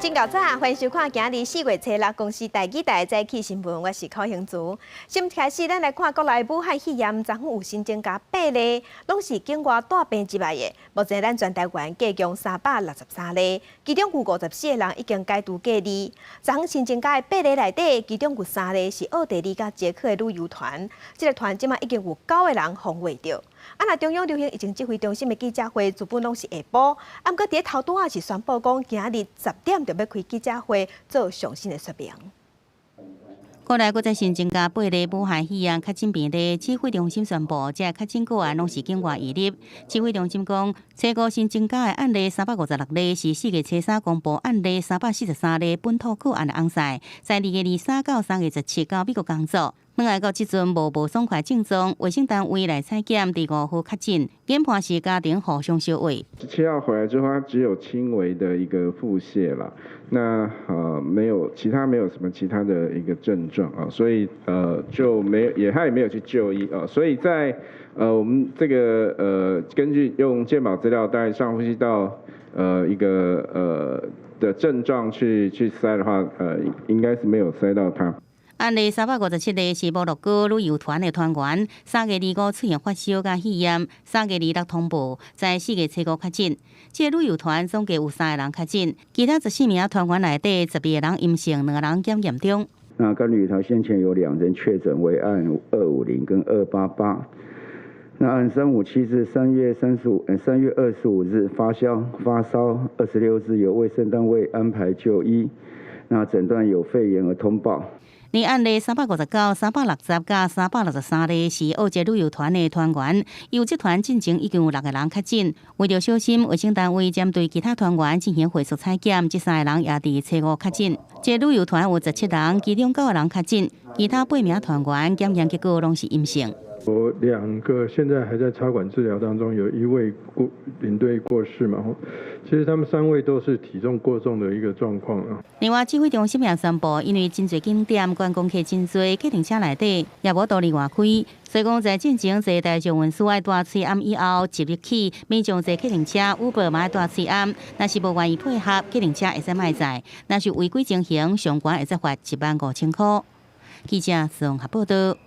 眾真𠢕早，歡迎收看今日4月初6公視台語台早起新聞，我是柯興慈。先開始，咱來看國內武漢肺炎，昨昏有新增加八例，攏是境外帶病入來的。目前咱全台灣計共363例，其中有54個人已經解除隔離。昨昏新增加的八例內底，其中有三例是奧地利佮捷克的旅遊團，這個團這馬已經有九個人防衛著。啊，若中央流行疫情指揮中心的記者會，原本攏是下晡，啊，毋過佇頭拄仔是宣布講，今日10點就欲開記者會做詳細的說明。國內閣再新增加八例武漢肺炎確診病例，指揮中心宣布，這確診個案攏是境外移入。指揮中心講，初五新增加的案例356例，是4月初3公布案例343例本土個案的翁婿，在2月23到3月17到美國工作。轉來到這陣無無爽快症狀，衛生單位來採檢，佇5號確診，研判是家庭互相相傳。 7號回來之後，他只有輕微的一個腹瀉啦，那沒有其他沒有什麼其他的一個症狀啊，所以就沒有也他也沒有去就醫啊，所以在我們這個根據用健保資料帶上呼吸道一個的症狀去篩的話，應該是沒有篩到他。案例357例是摩洛哥旅遊團的團員，3月25出現發燒佮肺炎，3月26通報，在4月初五確診。這個旅遊團總計有三個人確診，其他14名團員內底12個人陰性，兩個人檢驗中。那該旅團先前有兩人確診為案250跟288，那案357是3月25日發燒，26日由衛生單位安排就醫，那診斷有肺炎而通報。而案例359、360佮363例是澳捷旅遊團的團員，由這團進前已經有六個人確診。為著小心，衛生單位針對其他團員進行火速採檢，這三個人也佇初五確診。這旅遊團有17人，其中九個人確診，其他八名團員檢驗結果攏是陰性。有兩個現在還在插管治療當中，有一位過領隊過世嘛。其實他們三位都是體重過重的一個狀況啊。另外，指揮中心也宣布，因為真濟景點觀光客真濟，計程車內底也無道理外開，所以講在進前坐大眾運輸愛戴喙罨以後，即日起民眾坐計程車 Uber 嘛愛戴喙罨，若是無願意配合，計程車會使莫載；若是違規情形，上懸會使罰15,000塊。記者綜合報道。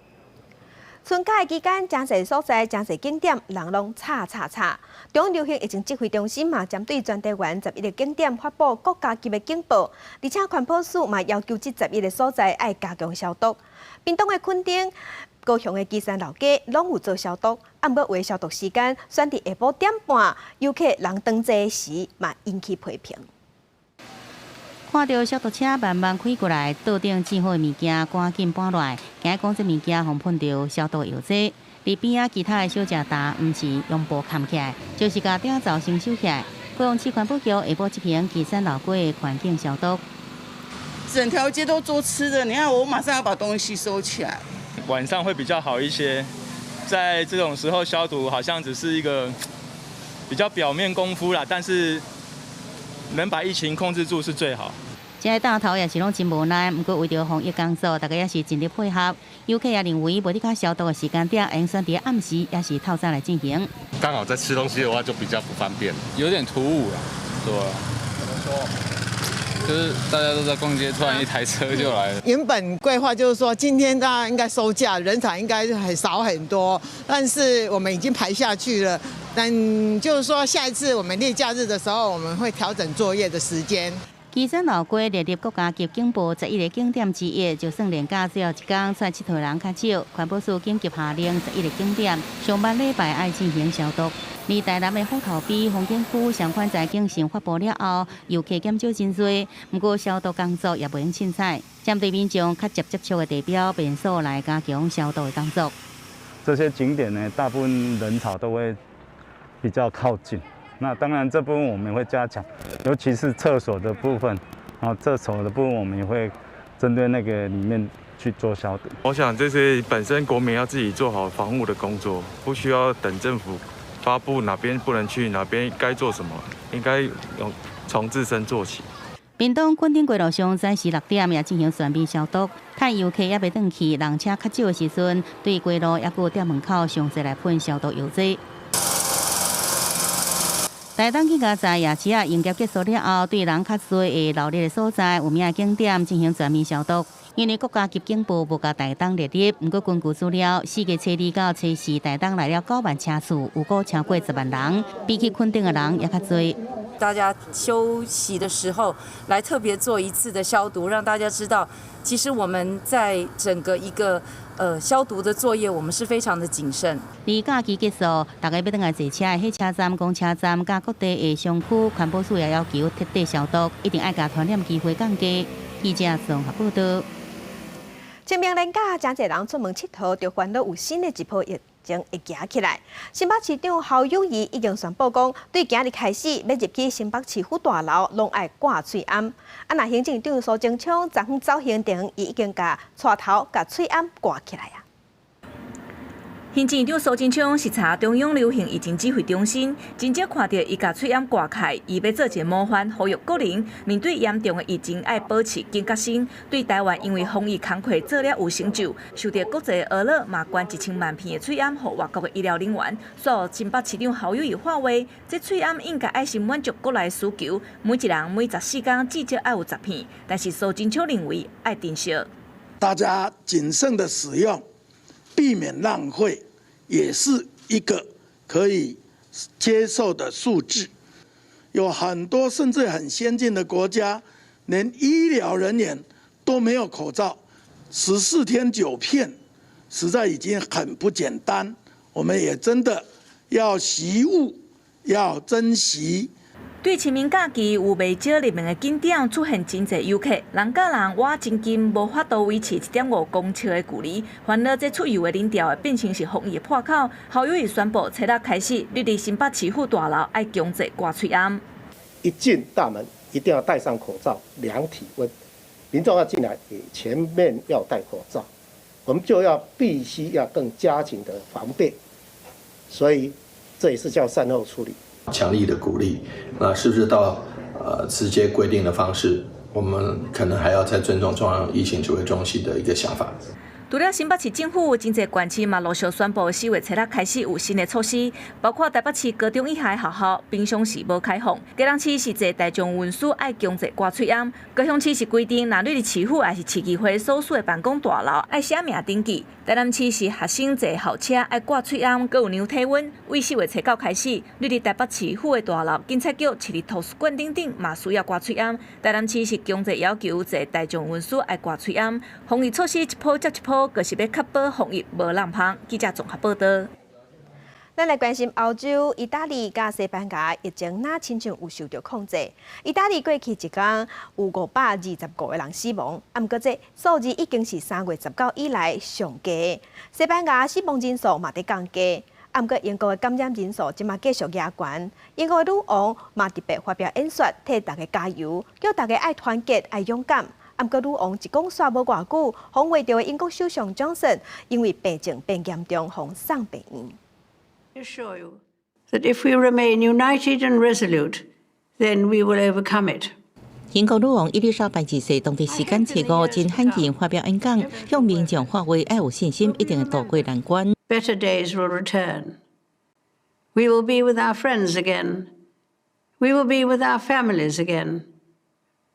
春假期間，誠濟所在、誠濟景點，人攏吵吵吵。中央流行疫情指揮中心嘛，針對全台灣十一個景點發布國家級的警報，而且環保署嘛要求這十一個所在愛加強消毒。屏東的墾丁、高雄的旗山老街攏有做消毒，啊，毋過有的消毒時間選佇下晡點半，遊客人當濟時嘛引起批評。看著消毒車慢慢開過來，桌頂煎好的物件趕緊搬落來，驚講這物件予噴著消毒藥劑。佇邊仔其他的小食擔，毋是用布冚起來，就是共鼎罩先收起來。高雄市環保局下晡執行旗山老街的環境消毒。整條街都做吃的，你看我馬上要把東西收起來。晚上會比較好一些，在這種時候消毒好像只是一個比較表面功夫啦，但是能把疫情控制住是最好。這个擔頭也是攏真無奈，毋過為著防疫工作，大家也是盡力配合。遊客也認為，無得較消毒的時間點，會選佇暗時，抑是透早來進行。剛好在吃東西的話，就比較不方便。有點突兀啊，對啊。怎麼說？就是大家都在逛街，突然一台車就來了。原本規劃就是說，今天大家應該收假，人潮應該很少很多，但是我們已經排下去了。但就是說，下一次我們例假日的時候，我們會調整作業的時間。旗山老街列入國家級警報十一个景點之一，就算連假最後一工出來𨑨迌人較少，環保署緊急下令十一个景點上萬禮拜愛進行消毒。而台南的虎頭埤風景區相款在警訊發布了後，遊客減少真濟，毋過消毒工作也袂用凊彩，針對民眾較捷接觸的地標，便所來加強消毒的工作。這些景點呢，大部分人潮都會比較靠近。那當然，這部分我們會加強，尤其是廁所的部分，啊，廁所的部分我們也會針對那個裡面去做消毒。我想這些本身國民要自己做好防護的工作，不需要等政府發布哪邊不能去，哪邊該做什麼，應該用從自身做起。屏東墾丁街路上早時6點也進行全面消毒，趁遊客猶未轉去，人車較少的時陣，對街路抑閣店門口詳細來噴消毒藥劑。台東警察在夜市仔營業結束了後，對人較濟會鬧熱的所在、有名的景點進行全面消毒。因為國家級警報無共台東列入，毋過根據資料，4月初二到初四，台東來了9萬車次，有過超過10萬人，比起墾丁的人猶較濟。大家休息的時候，來特別做一次的消毒，讓大家知道，其實我們在整個一個消毒的作業，我們是非常的謹慎。離假期結束，大家欲轉來坐車的火車站、公車站、佮各地的商區，環保署也要求徹底消毒，一定愛共傳染機會降低。記者綜合報道。清明連假，誠濟人出門𨑨迌，就煩惱有新的一波疫情會行起來。新北市長侯友宜已經宣布講，對今日開始，欲入去新北市府大樓，攏愛掛喙罨。啊，若行政長蘇貞昌昨昏走行程，伊已經共帶頭共喙罨掛起來啊。行政長蘇貞昌視察中央流行疫情指揮中心，真少看著伊共喙罨掛開，伊欲做一个模範，呼籲國人面對嚴重的疫情，愛保持警覺心。對台灣因為防疫工課做了有成就，受著國際呵咾，嘛捐1000萬片的喙罨予外國的醫療人員。所以新北市長侯友宜喊話，這喙罨應該愛先滿足國內需求，每一人每14工至少愛有10片。但是蘇貞昌認為愛珍惜，大家謹慎的使用。避免浪費，也是一個可以接受的數字。有很多甚至很先進的國家，連醫療人員都沒有口罩，14天9片，實在已經很不簡單。我們也真的要惜物，要珍惜。對清明假期有袂少熱門的景點出現真濟遊客，人佮人倚真近，無法度維持1.5公尺的距離，煩惱這出遊的人潮會變成是防疫的破口。侯友宜宣布，初六開始，入佇新北市府大樓愛強制掛喙罨。一進大門一定要戴上口罩，量體溫。民眾要進來，也全面要戴口罩。我們就要必須要更加緊的防備，所以這也是叫善後處理。強力的鼓勵，那是不是到直接規定的方式，我們可能還要再尊重中央疫情指揮中心的一個想法。除了新北市政府，真濟縣市嘛陸續宣布4月初六開始有新的措施，包括台北市高中以下的學校平常時無開放，基隆市是坐大眾運輸愛強制掛喙罨，高雄市是規定，若你佇市府抑是市議會所屬的辦公大樓愛寫名登記，台南市是學生坐校車愛掛喙罨，閣有量體溫。對4月初九開始，你佇台北市府的大樓、警察局、市立圖書館等等嘛需要掛喙罨。台南市是強制要求坐大眾運輸愛掛喙罨，防疫措施一波接一波。就是欲確保防疫無漏項。記者綜合報道。咱來關心歐洲、意大利佮西班牙疫情，若親像有受著控制。意大利過去一工有525個人死亡，啊，毋過這數字已經是3月19以來上低。西班牙死亡人數嘛佇降低，啊，毋過英國的感染人數這馬繼續夯懸。英國的女王嘛特別發表演說，替大家加油，叫大家愛團結、愛勇敢。啊，毋過女王一講煞無偌久，防袂著的英國首相強森因為病情變嚴重，予送病院。 Assure you that if we remain united and resolute, then we will overcome it. 英國女王伊麗莎白二世當地時間初五真罕見發表演講，向民眾喊話愛有信心，一定會渡過難關。 Better days will return. We will be with our friends again. We will be with our families again.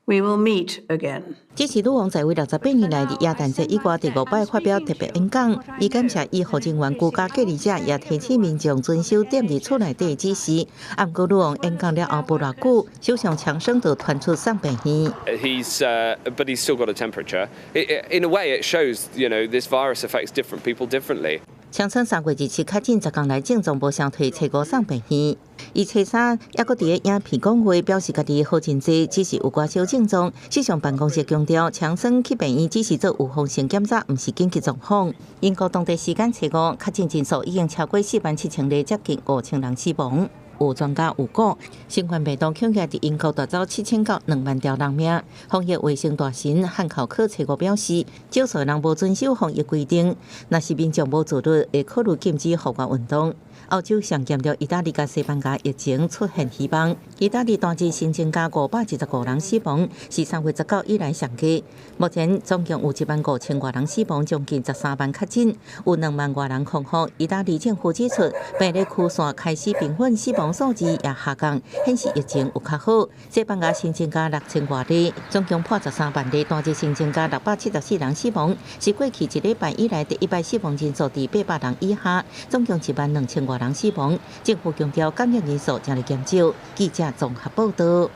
We will meet again. 這是女王在位68年來，佇耶誕節以外第五擺發表特別演講。伊感謝醫護人員、居家隔離者，也提醒民眾遵守踮佇厝內底的指示。啊，毋過女王演講了後無偌久，首相強生就傳出送病院。 But he's still got a temperature. In a way, it shows this virus affects different people differently. 強生3月27確診，10工來症狀無相退，初五送病院。伊初三猶閣佇咧影片講話，表示家己好真濟，只是有寡小症狀。首相辦公室強調，強生去病院只是做預防性檢查，毋是緊急狀況。英國當地時間初五確診人數已經超過4萬7千例，接近5000人死亡。有專家預估，新冠病毒恐驚佇英國奪走7000到2萬條人命。防疫衛生大臣漢考克初五表示，少數人無遵守防疫規定，若是民眾無自律，會考慮禁止戶外運動。歐洲上嚴重，意大利佮西班牙疫情出現希望。意大利單日新增加515人死亡，是3月19以來上低。目前總共有1萬5千外人死亡，將近13萬確診，有2萬外人康復。意大利政府指出，病例曲線開始平穩，死亡。亡數字也下降，顯示疫情有較好。西班牙新增加6000外例，總共破13萬例，單日新增加674人死亡，是過去一禮拜以來第一擺死亡人數佇800人以下，總共1萬2000外人死亡。政府強調感染人數正咧減少。記者綜合報道。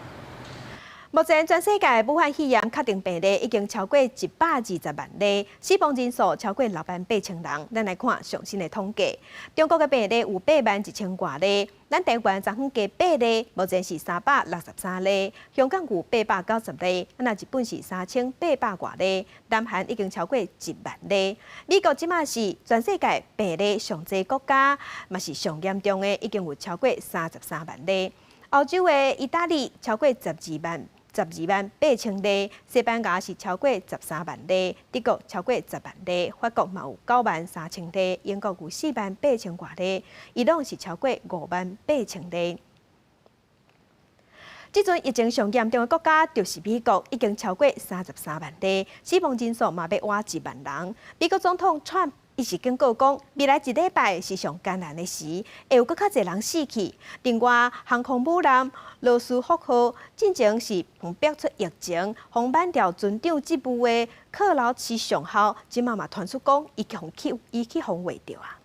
目前全世界武漢肺炎確定病例已經超過120萬例，死亡人數超過6萬8千人。咱來看上新的統計，中國的病例有8萬1千外例，咱台灣昨昏加8例，目前是363例；香港有890例，啊若日本是3800外例，南韓已經超過1萬例。美國這馬是全世界病例上濟國家，嘛是上嚴重的，已經有超過33萬例。歐洲的意大利超過12萬8千例，西班牙是超過13萬例，德國超過10萬例，法國嘛有9萬3千例，英國有4萬8千外例，伊朗是超過5萬8千例。這陣疫情上嚴重的國家就是美國，已經超過33萬例，死亡人數嘛欲倚1萬人。美國總統川普伊是警告講，未來一禮拜是上艱難的時，會有閣較濟人死去。另外，航空母艦羅斯福號進前是爆出疫情，予免掉船長職務的克勞奇上校，這馬嘛傳出講，伊去予換掉啊。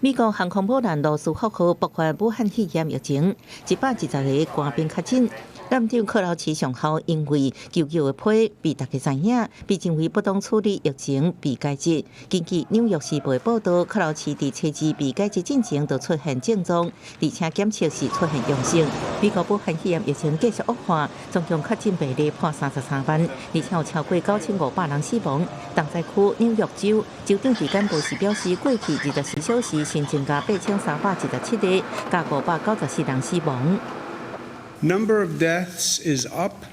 美國航空母艦羅斯福號爆發武漢肺炎疫情，120個官兵確診。艦長克勞奇上校因為求救的批被大家知影，被認為不當處理疫情被解職。根據紐約時報的報道，克勞奇佇初二被解職進前就出現症狀，而且檢測時出現陽性。美國武漢肺炎疫情繼續惡化，總共確診病例破33萬，而且有超過9500人死亡。重災區紐約州州長佇簡報時表示，過去24小時新增加8317例，加594人死亡。 Number of deaths is up.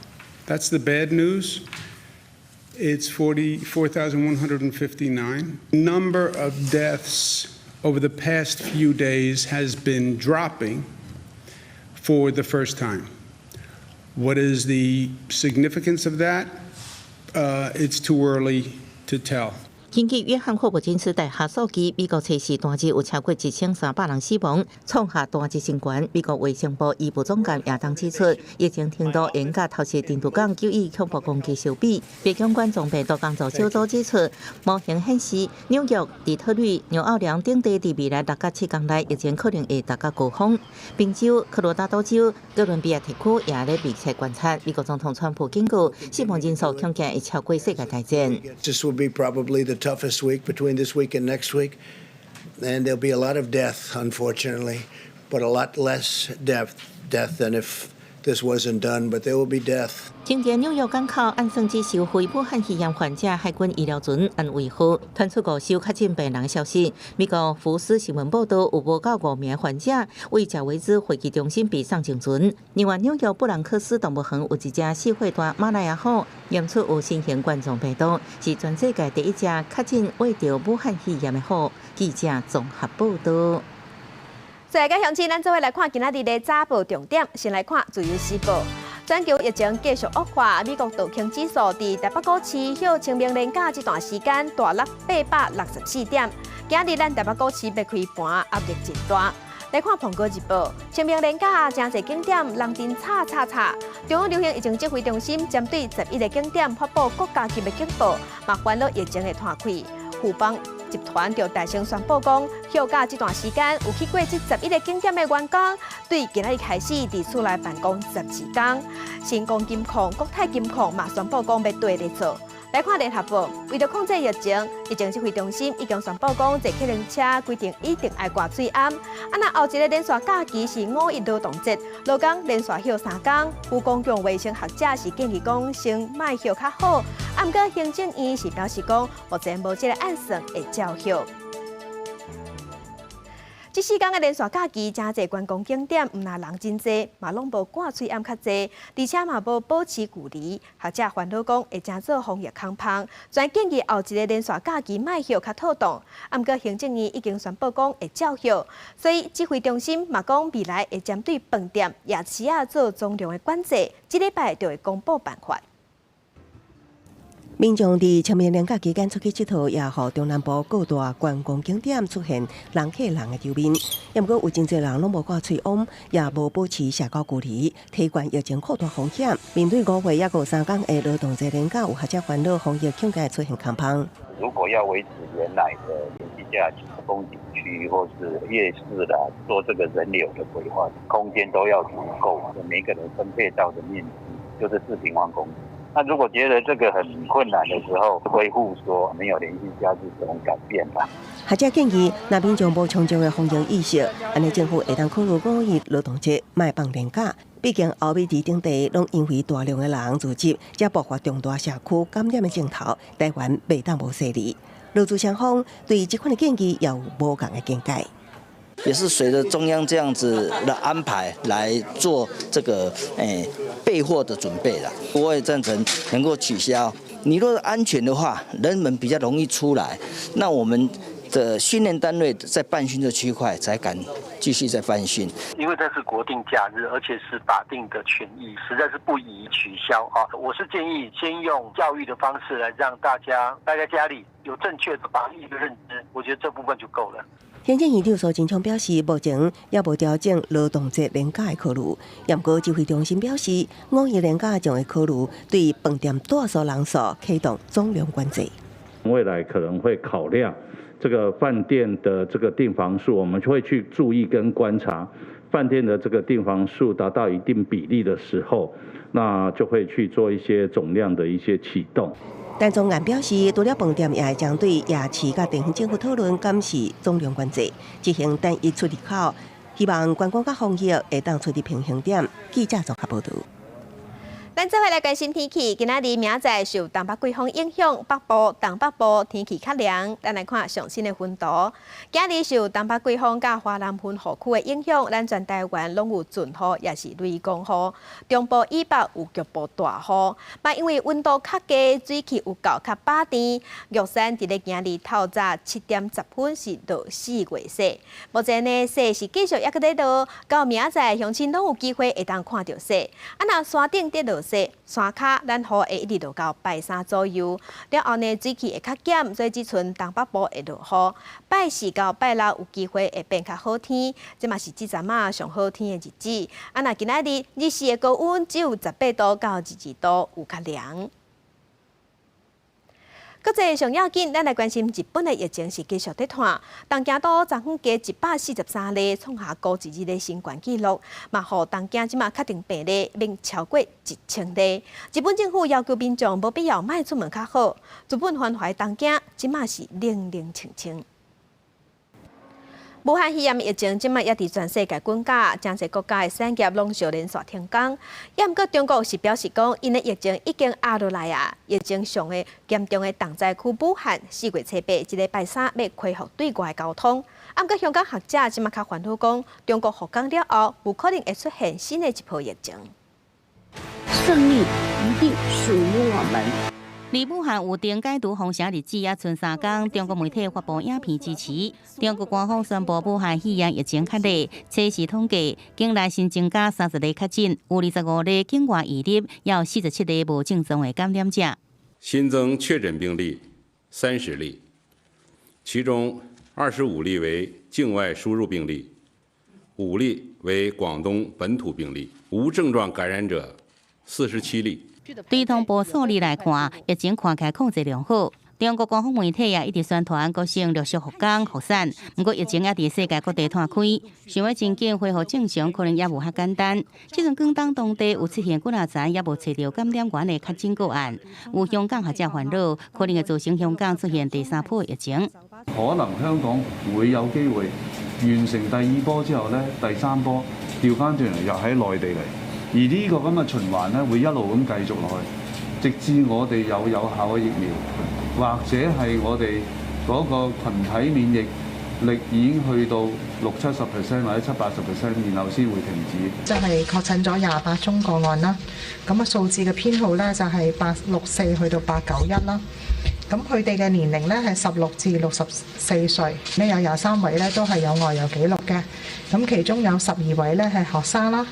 That's the bad news. It's 44,159. Number of deaths over the past few days has been dropping for the first time. What is the significance of that? It's too early to tell. 根據約翰霍普金斯大學數據，美國初四單日有超過1300人死亡，創下單日新高。美國衛生部醫務總監亞當指出，疫情程度應佮頭次珍珠港9·11恐怖攻擊相比。白宮冠狀病毒工作小組指出，模型顯示紐約、底特律、紐奧良等地佇未來6到7工內疫情可能會達到高峰。賓州、科羅拉多州、哥倫比亞特區也咧密切觀察。美國總統川普警告，死亡人數恐驚會超過世界大戰。 This will be probably the toughest week between this week and next week. And there'll be a lot of death, unfortunately, but a lot less death than if this wasn't done. But there will be death. 前日紐約港口按算接收非武漢肺炎患者海軍醫療船安慰號傳出五艘確診病人消息。美國福斯新聞報道，有無夠5名患者為賈維茲飛機中心被送上船。另外，紐約布朗克斯動物園有一隻4歲大馬來亞虎驗出有新型冠狀病毒，是全世界第一隻確診患著武漢肺炎的虎。記者綜合報道。再來，鄉親，咱做伙來看今仔日的早報重點。先來看《自由時報》。全球疫情繼續惡化，美國道瓊指數佇台北股市歇清明連假這段時間大落864點。今日咱台北股市欲開盤，壓力真大。來看《蘋果日報》，清明連假誠濟景點人陣吵吵吵。中央流行疫情指揮中心針對11個景點發布國家級的警報，嘛煩惱疫情會拖開。富邦集團就大聲宣布講，歇假這段時間有去過這11個景點的員工，對今仔日開始佇厝內辦公12工。新光金控、國泰金控嘛宣布講欲綴咧做。來看聯合報，為著控制疫情，疫情指揮中心已經宣布講，坐客運車規定一定愛掛喙罨。啊，若後一个連續假期是五一勞動節，勞工連續歇3工。有公共衛生學者是建議講，先莫歇較好。啊，毋過行政院是表示講，目前無這个按算會照歇。這四工的連續假期，誠濟觀光景點，毋但人真濟，嘛攏無掛喙罨較濟，而且嘛無保持距離。學者煩惱講會成做防疫空縫，專建議後一个連續假期莫歇較妥當。啊，毋過行政院已經宣布講會照歇，所以指揮中心嘛講未來會針對飯店、夜市仔做總量的管制，這禮拜就會公布辦法。民眾佇清明連假期間出去𨑨迌，也予中南部各大觀光景點出現人客人的場面。毋過有真濟人攏無掛喙罨，也無保持社交距離，提懸疫情擴大風險。面對五月猶閣有3工的勞動節連假，有學者煩惱防疫恐驚會出現空芳。如果要維持原來的連續假期，風景區或是夜市啦，做這個人流的規劃，空間都要足夠，每個人分配到的面積就是4平方公尺。那如果覺得這個很困難的時候，恢復說沒有連續假日這種改變吧。學者建議，若民眾無充足的防疫意識，按呢政府會當考慮五一勞動節莫放連假。畢竟歐美等地攏因為大量的人聚集，才爆發重大社區感染的症頭，台灣袂當無細膩。勞資雙方對這款的建議也有無仝的見解。也是隨着中央這樣子的安排來做這個備貨的準備啦。我也贊成能夠取消。你若是安全的話，人們比較容易出來，那我們的訓練單位在辦訓這區塊才敢繼續在辦訓。因為這是國定假日，而且是法定的權益，實在是不宜取消啊！我是建議先用教育的方式來讓大家待在家裡有正確的防疫的認知，我覺得這部分就夠了。行政院長蘇貞昌表示，目前猶無調整勞動節連假的考慮。毋過指揮中心表示，五一連假將會考慮對飯店住宿人數啟動總量管制。未來可能會考量這個飯店的這個訂房數，我們就會去注意跟觀察飯店的這個訂房數達到一定比例的時候，那就會去做一些總量的一些啟動。陳宗彥表示，除了飯店，也會針對夜市佮地方政府討論檢視總量管制，執行單一出入口，希望觀光佮防疫會當取得平衡點。記者綜合報導。咱做伙來關心天氣，今仔日明仔載受東北季風影響，北部、東北部天氣較涼。咱來看上新的雲圖。今日受東北季風佮華南雲雨區的影響，咱全台灣攏有陣雨，也是雷公雨。中部以北有局部大雨。嘛，因為溫度較低，水汽有夠較飽甜。玉山佇咧今日透早7點10分是落4月雪。目前呢，雪是繼續猶閣咧落，到明仔載鄉親攏有機會會當看著雪。啊，若山頂佇落雪，山跤咱雨會一直落到拜三左右。了後呢，水汽會較減，所以這陣東北部會落雨。拜四到拜六有機會會變較好天，這嘛是這陣仔上好天的日子。啊，若今仔日日時的高溫只有18度到22度，有較涼。國際上要緊，咱來關心日本的疫情是繼續佇湠。東京都昨昏加143例，創下孤一日的新懸紀錄，嘛予東京這馬確診病例已經超過1000例。日本政府要求民眾無必要莫出門較好。日本繁華東京這馬是冷冷清清。武漢肺炎疫情這馬也佇全世界滾價，誠濟國家的產業攏相連續停工。猶毋過中國是表示講，𪜶的疫情已經壓落來啊。疫情上的嚴重的重災區武漢，4月初8，這禮拜三欲恢復對外交通。啊，毋過香港學者這馬較煩惱講，中國復工了後，有可能會出現新的一波疫情。勝利一定屬於我們。離武漢預定解除封城日子猶賰3工，中國媒體發布影片支持。中國官方宣布武漢肺炎疫情確認，初時統計，境內新增加30例確診，有25例境外移入，也有47例無症狀的感染者。新增確診病例30例，其中25例為境外輸入病例，5例為廣東本土病例，無症狀感染者47例。對通報數字來看，疫情看起來控制良好。中國官方媒體也一直宣傳各省陸續復工復產，毋過疫情也佇世界各地湠開，想欲真緊恢復正常，可能猶無遐簡單。這陣廣東當地有出現幾若層猶無揣著感染源的確診個案，有香港學者煩惱，可能會造成香港出現第三波疫情。可能香港會有機會完成第二波之後呢，第三波調翻轉嚟又喺內地嚟。而呢個咁嘅循環咧，會一路咁繼續落去，直至我哋有有效嘅疫苗，或者係我哋嗰個群體免疫力已經去到六七十 percent 或者七八十 percent，然後先會停止。就係確診咗28宗個案啦，咁啊數字嘅編號咧就係864去到891啦。咁佢哋嘅年齡咧係16至64歲，呢有23位咧都係有外遊記錄嘅，咁其中有12位咧係學生啦。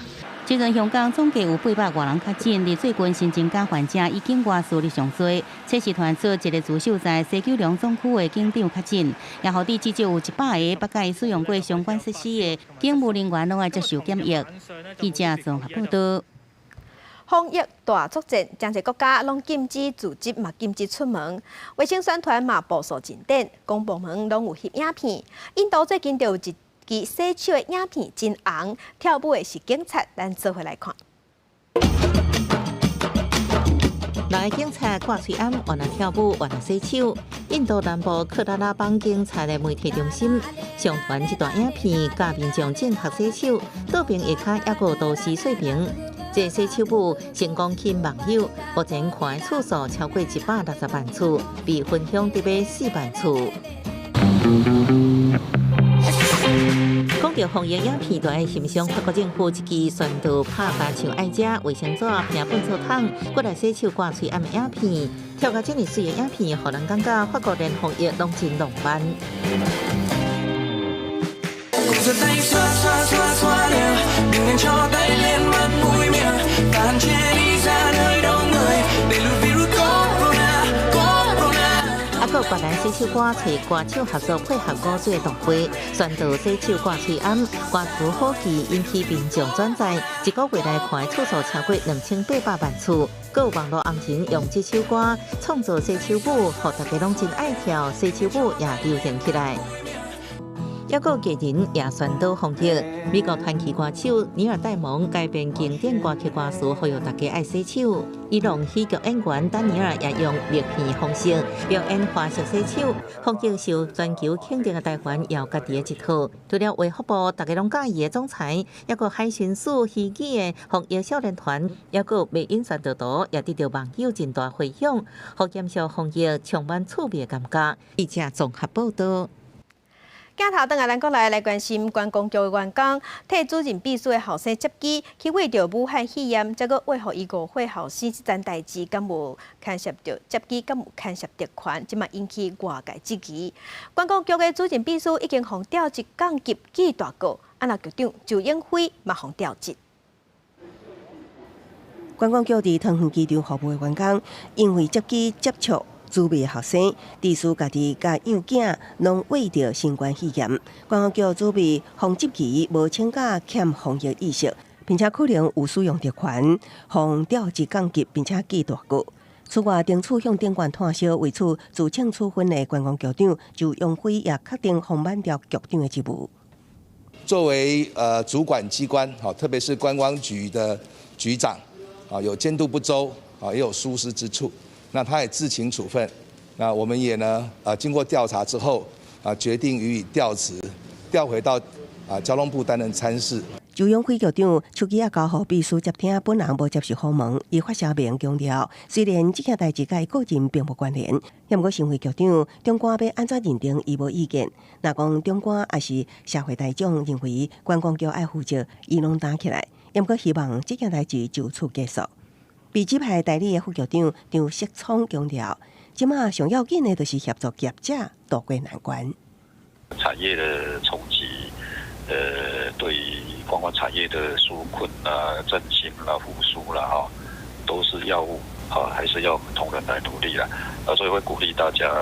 這陣香港總計有800外人確診，而最近新增加患者以境外輸入上濟。測試傳出一個駐守在西九龍總區的警長確診，也予致至少有100個捌佮伊使用過相關設施的警務人員攏愛接受檢疫。記者綜合報道。防疫大作戰，誠濟國家攏禁止聚集，嘛禁止出門。衛生宣傳嘛步數進展，公部門攏有翕影片。印度最近就有一支洗手的影片真紅，跳舞的是警察，咱做伙來看。六个警察掛喙罨，原來跳舞，原來洗手。印度南部克拉拉邦警察的媒體中心上傳這段影片，教民眾正確洗手，倒爿下跤猶閣都是水平。這洗手舞成功吸引網友，目前看的次數超過160萬次，被分享得欲4萬次。講到防疫影片，就愛欣賞法國政府一支宣導拍加像愛食衛生紙、平糞槽桶，閣來洗手掛喙罨的影片，跳甲這麼媠的影片，予人感覺法國連防疫攏真浪漫。啊，閣越南洗手歌揣歌手合作配合古水動畫，宣導洗手掛喙罨，歌詞好記，引起民眾轉載，一個月內看的次數超過2800萬次。閣有網路紅人用這首歌創作洗手舞，予大家攏真愛跳，洗手舞也流行起來。猶閣藝人也宣導防疫，美國傳奇歌手尼爾戴蒙改編經典歌曲歌詞，呼籲大家愛洗手。伊朗喜劇演員丹尼爾也用默片方式表演花式洗手，防疫受全球肯定的台灣也有家己的一套。除了衛福部，大家攏佮意的總裁，猶閣海巡署虛擬的防疫少年團，猶閣迷因宣導圖，也得到網友真大迴響，予減少防疫充滿趣味的感覺。記者綜合報道。鏡頭轉來，咱國內來關心觀光局的員工替主任秘書的後生接機，去穢著武漢肺炎，結果穢予伊誤歲後生這層代誌，敢有牽涉著接機，敢有牽涉特權，這馬引起外界質疑。觀光局的主任秘書已經予調職降級記大過，啊若局長周永輝嘛予調職。觀光局佇桃園機場服務的員工，因為接機接觸主秘學生，致使家己佮幼囝攏罹著新冠肺炎。觀光局主秘馮執奇無請假，欠防疫意識，並且可能有使用特權，予調職降級，並且記大過。此外，懲處向長官炭燒，為此自請處分的觀光局長周永輝也確定予免掉局長的職務。作為主管機關，特別是觀光局的局長，啊，有監督不周，啊，也有疏失之處。那他也自請處分，那我們也呢，經過調查之後，決定予以調職，調回到交通部擔任參事。周永輝局長手機仔交予秘書接聽，本人無接受訪問。伊發聲明強調，雖然這件代誌佮伊個人並無關聯，毋過身為局長，長官欲按怎認定，伊無意見。若講長官抑是社會大眾認為觀光局愛負責，伊攏擔起來。毋過希望這件代誌就此結束。被指派代理的副局長張錫聰強調，這馬上要緊的就是協助業者渡過難關。產業的衝擊，對觀光產業的紓困啦、振興啦、復甦啦，哈，都是要啊，還是要我們同仁來努力啦。啊，所以會鼓勵大家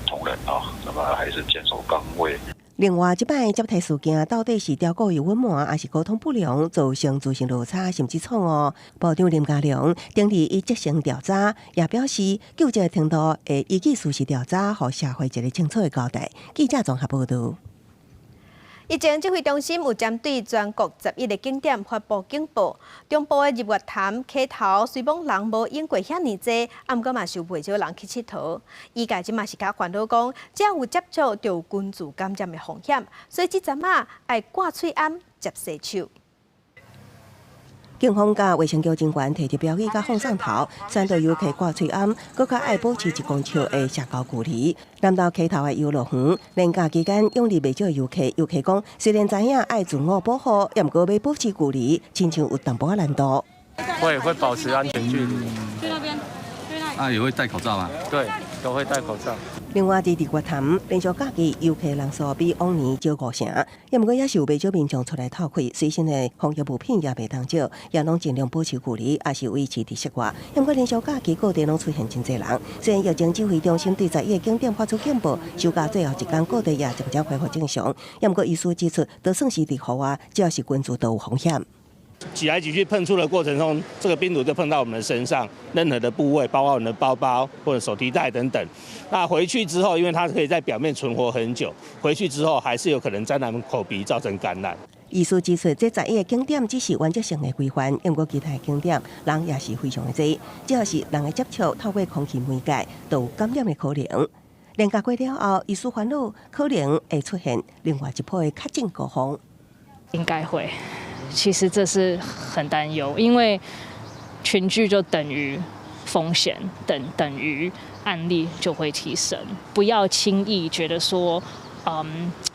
同仁啊，那麼還是堅守崗位。另外，這擺接替事件到底是刁故意隱瞞，還是溝通不良，造成資訊落差，甚至錯誤？部長林佳龍頂日已責成調查，也表示究責程度會依據事實調查，予社會一個清楚的交代。記者綜合報道。疫情指揮中心有針對全國11个景點發布警報，中部的日月潭溪頭雖罔人無湧過遐爾濟，啊，毋過嘛是有袂少人去𨑨迌。醫界這馬是較煩惱講，只要有接觸，就有群聚感染的風險，所以這陣仔愛掛喙罨、捷洗手。警方佮衛生局人員提著標語佮放送頭，宣導遊客掛喙罨，閣較愛保持1公尺的社交距離。南投溪頭的遊樂園，連假期間湧入袂少遊客，遊客講雖然知影愛自我保護，也毋過欲保持距離，親像有淡薄仔難度。會保持安全距離。去那邊，去那。啊，也會戴口罩嗎？對對。都會戴口罩。另外，佇日月潭連續假期遊客人數比往年少五成，也毋過也是有袂少民眾出來透氣，隨身的防疫物品也袂當少，也攏盡量保持距離，抑是維持佇室外。毋過連續假期各地攏出現真濟人，雖然疫情指揮中心對11個景點發出警報，收假最後一工各地也漸漸恢復正常。也毋過醫師指出，就算是佇戶外，只要是群聚都有風險。擠來擠去碰觸的過程中，這個病毒就碰到我們的身上，任何的部位，包括我們的包包或者手提袋等等。那回去之後，因為它可以在表面存活很久，回去之後還是有可能沾染口鼻，造成感染。醫師指出，這11個景點只是原則性的規範，毋過其他的景點人也是非常的濟，只要是人的接觸，透過空氣媒介，都有感染的可能。連假過了後，醫師煩惱可能會出現另外一波的確診高峰。應該會。其實這是很擔憂，因為群聚就等於風險，等於案例就會提升。不要輕易覺得說，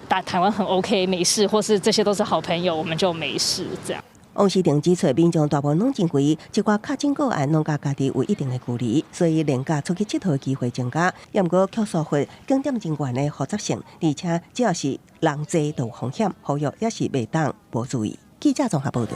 大台灣很 OK，沒事，或是這些都是好朋友，我們就沒事這樣。王時定指出，民眾大部分攏真規，一寡確診個案攏佮家己有一定的距離，所以連假出去𨑨迌的機會增加。也毋過卻疏忽景點人員的負責性，而且只要是人濟就有風險，呼籲也是袂當無注意。記者綜合報道。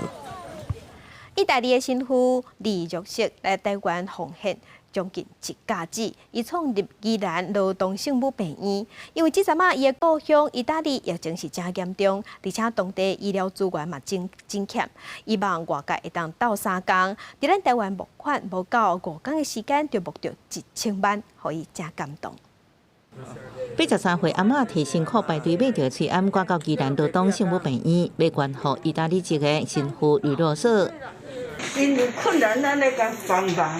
意大利的神父李若瑟來台灣奉獻將近一甲子，伊創立宜蘭羅東聖母病院，因為這陣仔伊的故鄉意大利疫情是誠嚴重，而且當地醫療資源嘛真真欠，希望外界會當鬥相共，佇咱台灣募款無夠5工的時間就募著1000萬，予伊誠感動。 83歲阿嬤提辛苦排隊買著喙罨，趕到宜蘭羅東聖母病院，欲捐予意大利籍的神父呂若瑟。𪜶有困難，咱來共幫忙。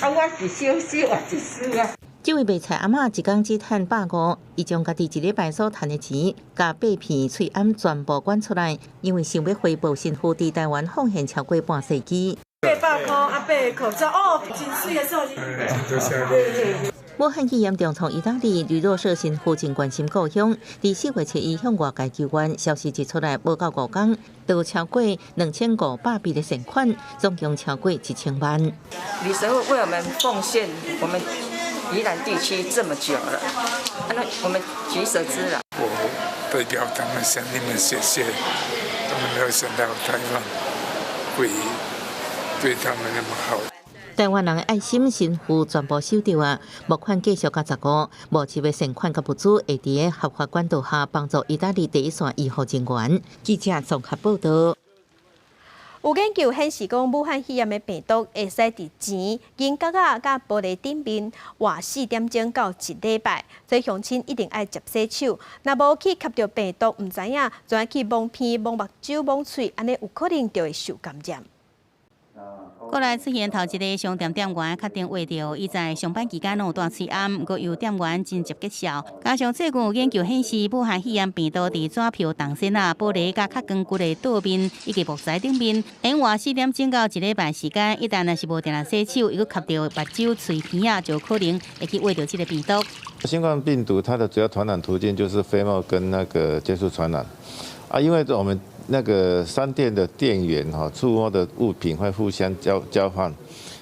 啊，我是小小也一絲啊。這位賣菜阿嬤一工只趁150，伊將家己一禮拜所趁的錢，共八片喙罨全部捐出來，因為想欲回報神父佇台灣奉獻超過半世紀。800箍啊，八個口罩哦，真媠的數字。武漢肺炎重創意大利，呂若瑟神父真關心故鄉。佇4月7日向外界求援，消息一出來，無夠5工，就超過2500筆的善款，總共超過1000萬。呂神父為我們奉獻，我們宜蘭地區這麼久了，那我們舉手之勞。我代表他們向你們謝謝，他們沒有想到台灣會對他們那麼好。台灣人的愛心神父全部收著啊！募款繼續到15，募集的善款佮物資會佇個合法管道下幫助意大利第一線醫護人員。記者綜合報道。有研究顯示講，武漢肺炎的病毒會使佇錢、銀角仔佮玻璃頂面活4點鐘到一禮拜，所以鄉親一定愛捷洗手。若無去吸著病毒，毋知影怎去摸鼻、摸目睭、摸喙，按呢有可能就會受感染。國內出現頭一个商店店員確診秽著，伊在上班期間攏有戴喙罨，毋過有店員真捷結笑。加上最近有研究顯示，武漢肺炎病毒佇紙票、銅鉎仔、玻璃佮較堅固的桌面以及木材頂面，用活4點鐘到一禮拜時間，一旦若是無定定洗手，伊閣吸著目睭、喙鼻仔，就可能會去秽著這个病毒。新冠病毒它的主要傳染途徑就是飛沫跟那個接觸傳染，啊，因為我們那個商店的店員哈觸摸的物品會互相交換，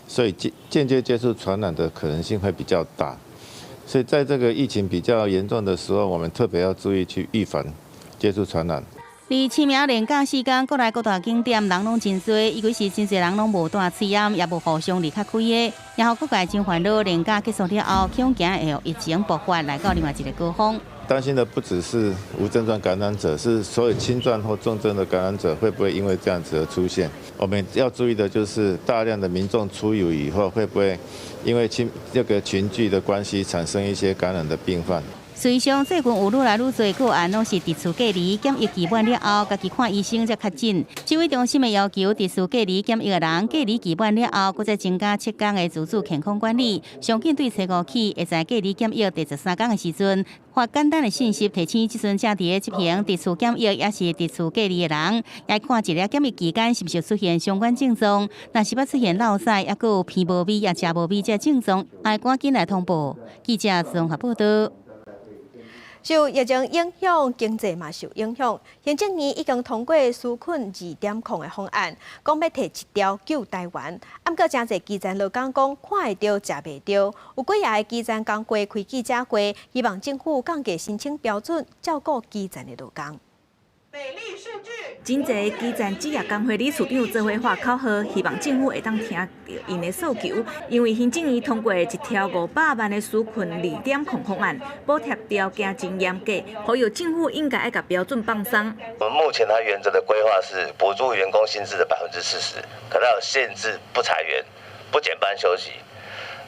所以間接接觸傳染的可能性會比較大。所以在這個疫情比較嚴重的時候，我們特別要注意去預防接觸傳染。佇清明連假時間，國內各大景點人攏真濟，尤其是真濟人攏無戴喙罨，也無互相離較開的，也予各界真煩惱。連假結束了後，恐驚會予疫情爆發，來到另外一個高峰。擔心的不只是無症狀感染者，是所有輕症或重症的感染者會不會因為這樣子而出現？我們要注意的就是大量的民眾出遊以後，會不會因為群這個群聚的關係產生一些感染的病患？事實上，最近有愈來愈濟個案，攏是佇厝隔離檢疫期滿了後，家己看醫生才確診。指揮中心的要求，佇厝隔離檢疫的人，隔離期滿了後，閣再增加7工的自主健康管理。上緊對初五起，會在隔離檢疫第13工的時陣，發簡單的信息提醒這陣正佇咧執行佇厝檢疫，抑是佇厝隔離的人，來看一下檢疫期間是毋是出現相關症狀。若是捌出現落屎，抑閣有鼻無味、抑食無味這症狀，愛趕緊來通報。記者綜合報道。受疫情影響，經濟嘛受影響。行政院已經通過紓困2.0的方案，講欲提一兆救台灣。毋過誠濟基層勞工講看會著，食袂著。有幾若个基層工會開記者會，希望政府降低申請標準，照顧基層的勞工。真濟基層職業工會理事長做伙喊口號，希望政府會當聽著𪜶的訴求。因為行政院通過一兆500萬的紓困2.0方案，補貼條件真嚴格，呼籲政府應該愛共標準放鬆。我們目前它原則的規劃是補助員工薪資的40%，可它有限制不裁員、不減班休息。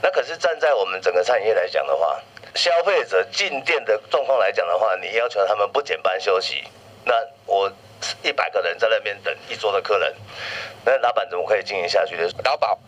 那可是站在我們整個餐飲業來講的話，消費者進店的狀況來講的話，你要求他們不減班休息，那我100個人在那邊等一桌的客人，那老闆怎麼可以經營下去呢？勞保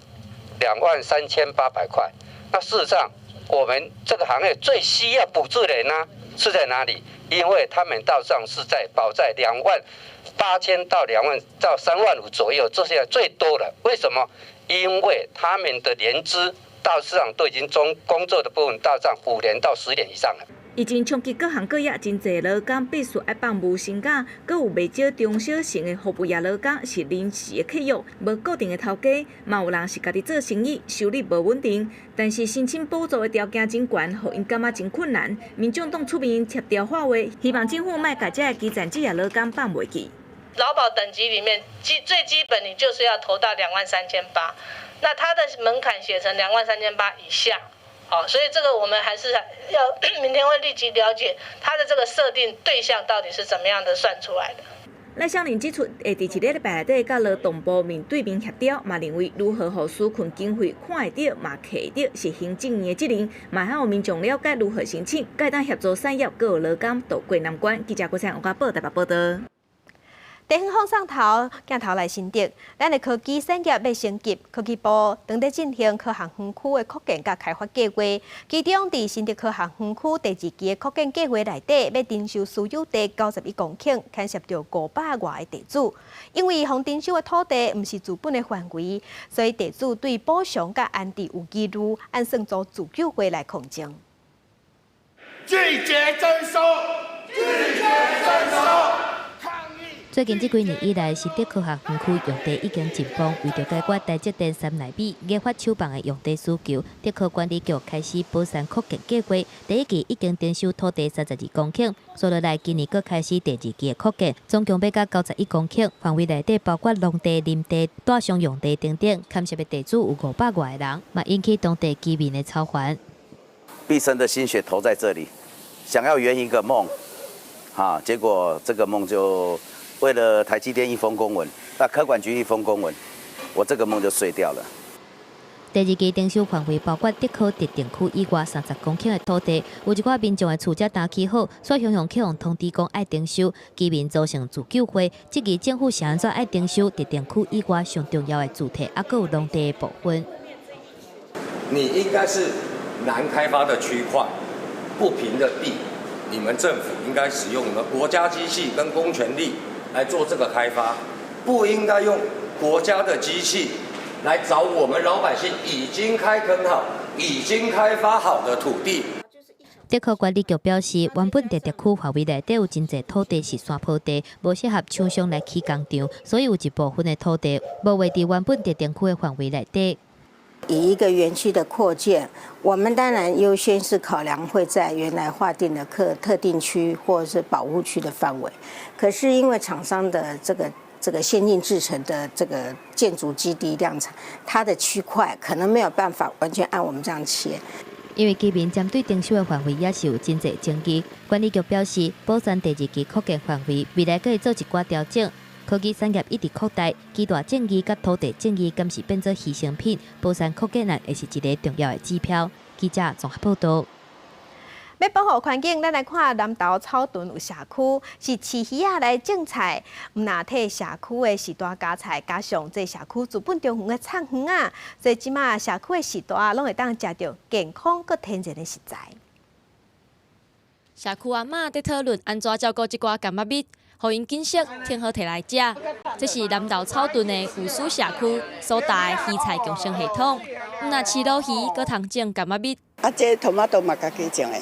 23,800塊，那事實上我們這個行業最需要補助的人呢是在哪裡？因為他們大致上是在保在28,000到2萬到3萬5左右，這些最多的。為什麼？因為他們的年資大致上都已經中工作的部分大致上5年到10年以上了。疫情衝擊各行各業，真濟勞工必須愛放無薪假，閣有袂少中小型的服務業勞工是臨時的契約，無固定的頭家，嘛有人是家己做生意，收入無穩定。但是申請補助的條件真懸，予𪜶感覺真困難。民眾黨出面協調喊話，希望政府莫共這个基層職業勞工放袂記。勞保等級裡面最基本，你就是要投到23,800，那它的門檻寫成兩萬三千八以下。好，所以這個我們還是要明天會立即了解他的這個設定對象到底是怎麼樣的算出來的。賴香伶指出，會佇這個禮拜內底佮勞動部面對面協調，嘛認為如何予紓困經費看會著嘛揢會著是行政院的責任，嘛予民眾了解如何申請，會當協助產業閣有勞工渡過難關。記者郭彩王家報台北報導。地方放送頭鏡頭來新竹，咱的科技產業欲升級，科技部正佇進行科學園區的擴建佮開發計劃。其中，佇新竹科學園區第二期的擴建計劃內底，欲徵收私有地91公頃，牽涉著500外个地主。因為予徵收的土地毋是資本的範圍，所以地主對補償佮安置有疑慮，按算組自救會來抗爭。拒絕徵收，拒絕徵收。最近這幾年以來，新竹科學園區用地已經緊繃，為著解決台積電三奈米研發廠房的用地需求，竹科管理局開始寶山擴建計劃。第一期已經徵收土地32公頃，紲落來今年閣開始第二期的擴建，總共欲到91公頃，範圍內底包括農地、林地、大商用地等等，牽涉的地主有500外个人，嘛引起當地居民的嘲煩。畢生的心血投在這裡，想要圓一個夢，哈，結果這個夢就。為了台積電一封公文，那科管局一封公文，我這個夢就碎掉了。第二期徵收範圍包括竹科特定區以外30公頃的土地，有一寡民眾的厝才剛起好，煞雄雄去予通知講愛徵收，居民組成自救會，質疑政府是按怎愛徵收特定區以外上重要的住宅，猶閣有農地的部分。你應該是難開發的區塊，不平的地，你們政府應該使用的國家機器跟公權力來做這個開發，不應該用國家的機器來找我們老百姓已經開墾好、已經開發好的土地。竹科管理局表示，原本佇特區範圍內底有真濟土地是山坡地，無適合廠商來起工廠，所以有一部分的土地無劃佇原本特定區的範圍內底。以一個園區的擴建，我們當然優先是考量會在原來劃定的特定區或者是保護區的範圍。可是因為廠商的這個先進製程的這個建築基地量產，它的區塊可能沒有辦法完全按我們這樣切。因為居民針對徵收的範圍也是有真濟爭議，管理局表示，寶山第二期擴建範圍未來閣會做一寡調整。科技產業一直擴大，基大爭議佮土地爭議，敢是變做犧牲品？寶山擴建案會是一个重要的指標。記者綜合報導。欲保護環境，咱來看南投草屯有社區是飼魚仔來種菜，毋若替社區的序大加菜，加上這社區資本中園的藏園仔，所以這馬社區的序大攏會當食著健康閣天然的食材。社區阿嬤佇討論按怎照顧這寡柑仔蜜，予𪜶緊省挺好提來食。這是南投草屯的富士社區所搭的魚菜共生系統，毋若飼鱸魚，閣通種柑仔蜜。啊，這トマト嘛家己種的。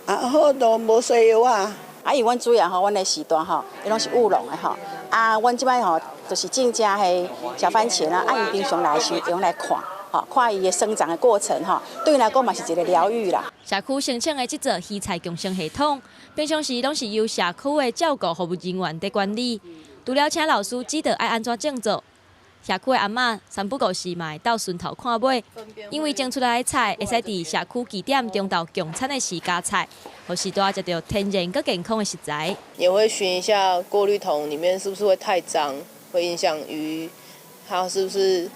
啊好都無西藥啊。啊，因為阮主要吼，阮的時段吼，伊攏是務農的吼。啊，阮這擺吼，就是種遮彼小番茄啦。啊，𪜶平常來時用來看，吼，看伊的生長的過程吼，對𪜶來講嘛是一個療癒啦。社區申請的這座魚菜共生系統，平常時攏是由社區的照顧服務人員佇管理。除了請老師指導愛按怎種作，社區的阿嬤三不五時嘛會到巡頭看買，因為種出來的菜會使佇社區據點中晝供餐的時加菜，予序大食著天然閣健康的食材。也會巡一下過濾桶裡面是不是會太髒，會影響魚，它是不是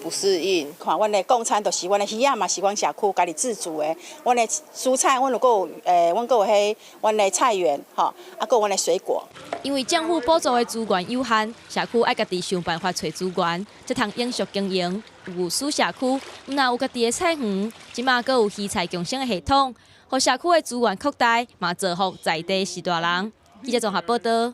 不適應。看阮的供餐，就是阮的魚仔嘛是阮社區家己自煮的，阮的蔬菜，阮有閣有阮閣有彼阮的菜園，吼，啊，閣有阮的水果。因為政府補助的資源有限，社區愛家己想辦法揣資源，才通永續經營。有使社區毋但有家己的菜園，這馬閣有魚菜共生的系統，予社區的資源擴大，嘛造福在地序大人。記者綜合報道。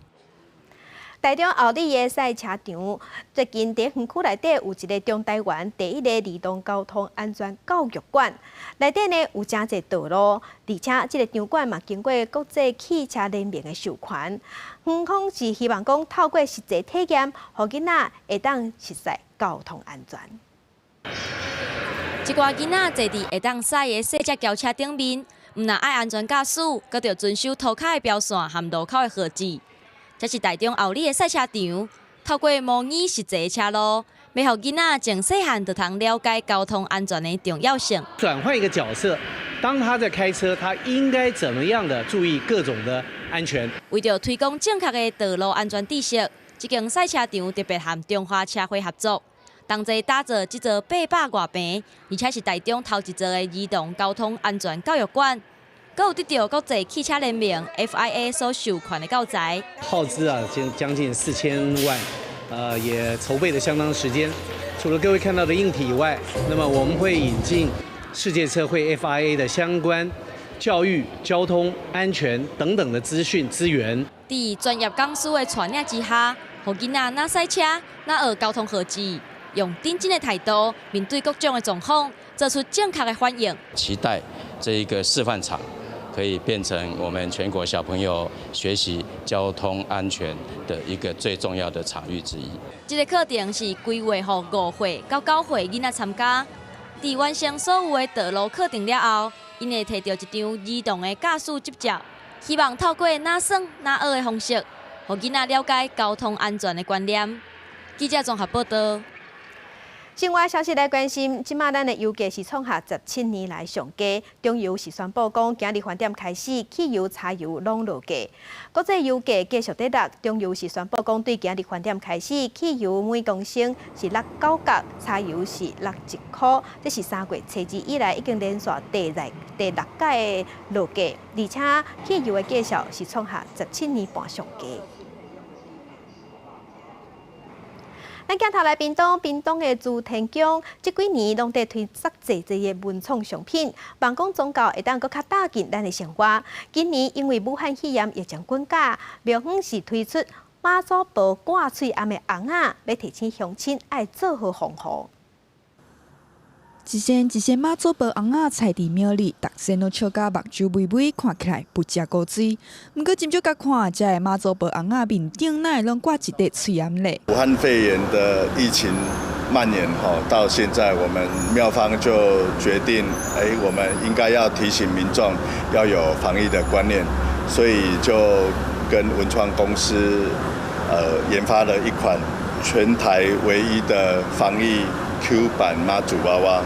台中后里的賽車場，最近佇園區內底有一個中台灣第一個兒童交通安全教育館，內底呢有誠濟道路，而且這個場館嘛經過國際汽車聯盟的授權，園方是希望講透過實際體驗，予囡仔會當熟悉交通安全。一寡囡仔坐佇會當駛的細隻轎車頂面，毋但愛安全駕駛，閣著遵守塗跤的標線和路口的號誌。這是台中后里的賽車場，透過模擬實際車路，欲予囡仔從細漢就通了解交通安全的重要性。轉換一個角色，當他在開車，他應該怎麼樣的注意各種的安全？為著推廣正確的道路安全知識，這間賽車場特別和中華車會合作，同齊打造這座800外坪，而且是台中頭一座的兒童交通安全教育館。閣有得著國際汽車聯盟 FIA 所授權的教材。耗資啊，將近4000萬，也籌備了相當時間。除了各位看到的硬體以外，那麼我們會引進世界車會 FIA 的相關教育、交通安全等等的資訊資源。佇專業講師的帶領之下，予囡仔若駛車，若學交通號誌，用認真的態度面對各種的狀況，做出正確的反應。期待這一個示範場可以變成我們全國小朋友學習交通安全的一個最重要的場域之一。這個課程是規劃予5歲到9歲囡仔參加。佇完成所有的道路課程了後，𪜶會提著一張兒童的駕駛執照，希望透過若耍若學的方式，予囡仔了解交通安全的觀念。記者綜合報道。新聞消息來關心，這馬咱的油價是創下17年來上低。中油是宣布講，今日飯點開始，汽油、柴油攏落價。國際油價繼續佇落，中油是宣布講，對今日飯點開始，汽油每公升是落9角，柴油是落1箍。這是3月初2以來已經連續第六擺的落價，而且汽油的價數是創下17年半上低。咱鏡頭來屏東，屏東的諸天宮，這幾年攏佇推出濟濟的文創商品，望講宗教會當閣較貼近咱的生活。今年因為武漢肺炎疫情滾價，廟方是推出媽祖婆掛喙罨的尪仔，欲提醒鄉親愛做好防護。一身一身媽祖婆尪仔踩佇廟裡，逐身攏笑甲目睭微微，看起來不食古錐。毋過真少共看，這个媽祖婆尪仔面頂哪會攏掛一塊喙罨咧？武漢肺炎的疫情蔓延吼，到現在我們廟方就決定，我們應該要提醒民眾要有防疫的觀念，所以就跟文創公司，研發了一款全台唯一的防疫 Q 版媽祖娃娃，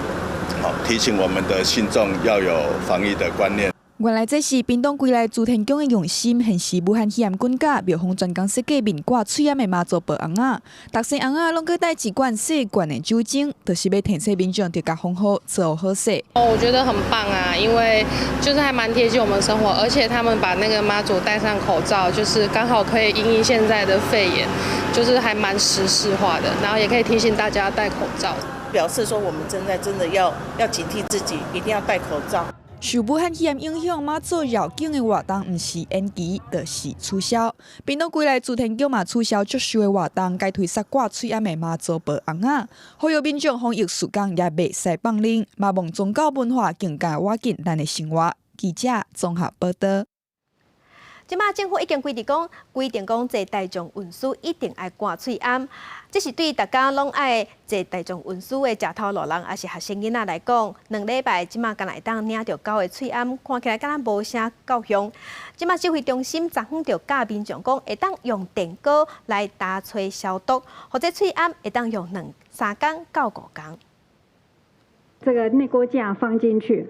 好提醒我們的信眾要有防疫的觀念。原來這是屏東歸來諸天宮的用心，現時武漢肺炎滾價，廟方專工設計面掛喙罨的媽祖婆尪仔，逐身尪仔攏閣帶一罐細罐的酒精，就是欲提醒民眾著共防護做好勢。哦，我覺得很棒啊，因為就是還蠻貼近我們生活，而且他們把那個媽祖戴上口罩，就是剛好可以因應現在的肺炎，就是還蠻時事化的，然後也可以提醒大家戴口罩，表示說我們正在真的要警惕自己，一定要戴口罩。受武漢肺炎影響，媽祖繞境的活動毋是延期，就是取消。屏東歸來諸天宮嘛取消祝壽的活動，改推出掛喙罨的媽祖婆尪仔，呼籲民眾防疫時間也袂使放任，嘛望宗教文化更加倚近咱的生活。記者綜合報道。這馬政府已經規定講坐大眾運輸一定愛掛喙罨，這是對逐家攏愛坐大眾運輸的食頭路人，抑是學生囡仔來講，2禮拜這馬敢若會當領著狗的喙罨，看起來敢若無啥夠用。這馬指揮中心昨昏就教民眾講，會當用電鍋來打吹消毒，或者喙罨會當用2、3工到5工。這個內鍋架放進去，